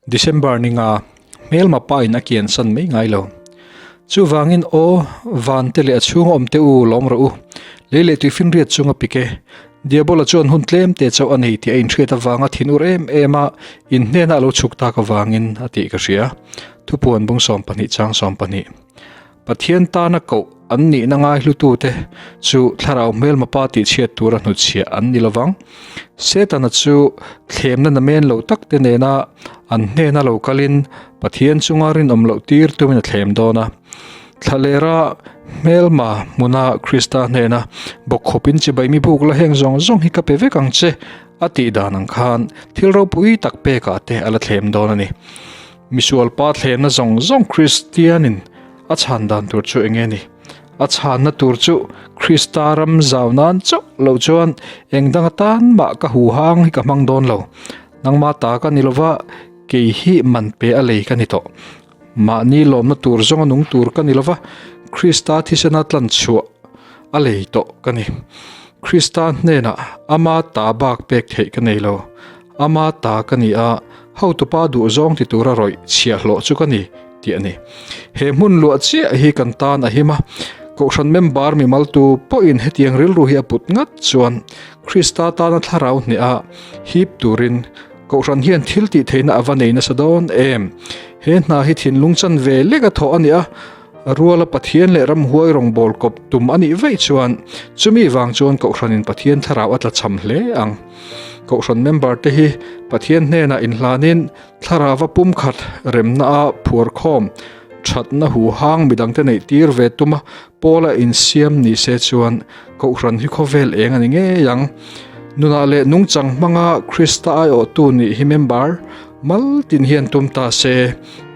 December ni nga, hmelma pa in a kian san mai ngai lo. Chuvangin aw, van te leh a chhunga awm te u lawm rawh u. Lei leh tuifinriat chunga pik e. Diabola chuan hun tlem te chauh a nei tih a inhriat avanga thinur em em a, in hnenah a lo chhuk tak avangin a tih ka hria. Thupuan bung 12 chang 12. Pathian tana koh an nihna ngaihlutute chu thlarau hmelma pa tihchhiat tura hnutchhiah an ni lovang. Setana chu thlemna namen lo takte nena an hnena lo kalin Pathian chunga rinawm loh tir tumin a thlem dawn a. Thlalera hmelma hmuna Krista hnena bawkkhawpin chibai mi buk la heng zawng zawng hi ka pe vek ang che a tih dan ang khan thil ropui tak pekah te a la thlem dawn a ni. Misual pa thlenna zawng zawng Kristianin a chhan dan tur chu enge ni? A chhanna tur chu Krista ram zau nan chauh loh chuan eng dang atan mah ka huhang hi ka hmang dawn lo. Nangma ta ka ni lova, kei hi man pe a lei ka ni tawh. Mahni lawmna tur zawnga nung tur ka ni lova, Krista thisena tlan chhuah a lei tawh ka ni. Krista hnenah ama ta bak pek theih ka nei lo. Ama ta ka ni a, hotupa duhzawng ti tura rawih chhiahhlawh chu ka ni, tih a ni. He hmun luah chiah hi kan tan a him a, Kohhran member mimaltu pawhin hetiang rilru hi a put ngat chuan Krista tana thlarau hneh a hip turin Kohhran hian thil tih theihna a va nei nasa dawn em? He hna hi thinlung chan ve lek a thawh a ni a, ruala Pathian leh ramhuai rawngbâwl kawp tum a nih vaih chuan chumi vang chuan Kohhranin Pathian thlarau a tlachham hle ang. Kohhran member te hi Pathian hnenah inhlanin thlarava pumkhat remna a phuarkhawm thatna huhang midangte neih tir ve tuma pawla insiam ni se chuan Kohhran hi khawvel eng a ni ngei ang. Nunah leh nungchang hmanga Krista aiawhtu nih hi member mal tin hian tum ta se,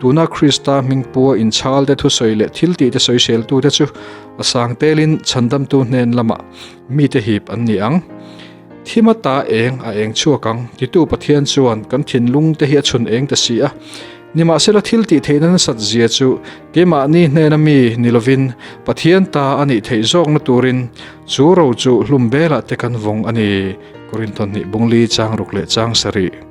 tuna Krista hmingpua inchhalte thusawi leh thiltihte sawiseltute chu a sang telin chhandamtu hnen lamah mite hip an ni ang. Thim ata eng a eng chhuak ang, titu Pathian chuan kan thinlung te hi a chhun eng ta si a. Nimahsela thil tih theihna nasat zia chu keimahni hnena mi ni lovin Pathian ta a nih theih zawkna turin chu ro chu hlum belah te kan vawng a ni, Korinthon hnih bungli chang ruk leh chang sarih.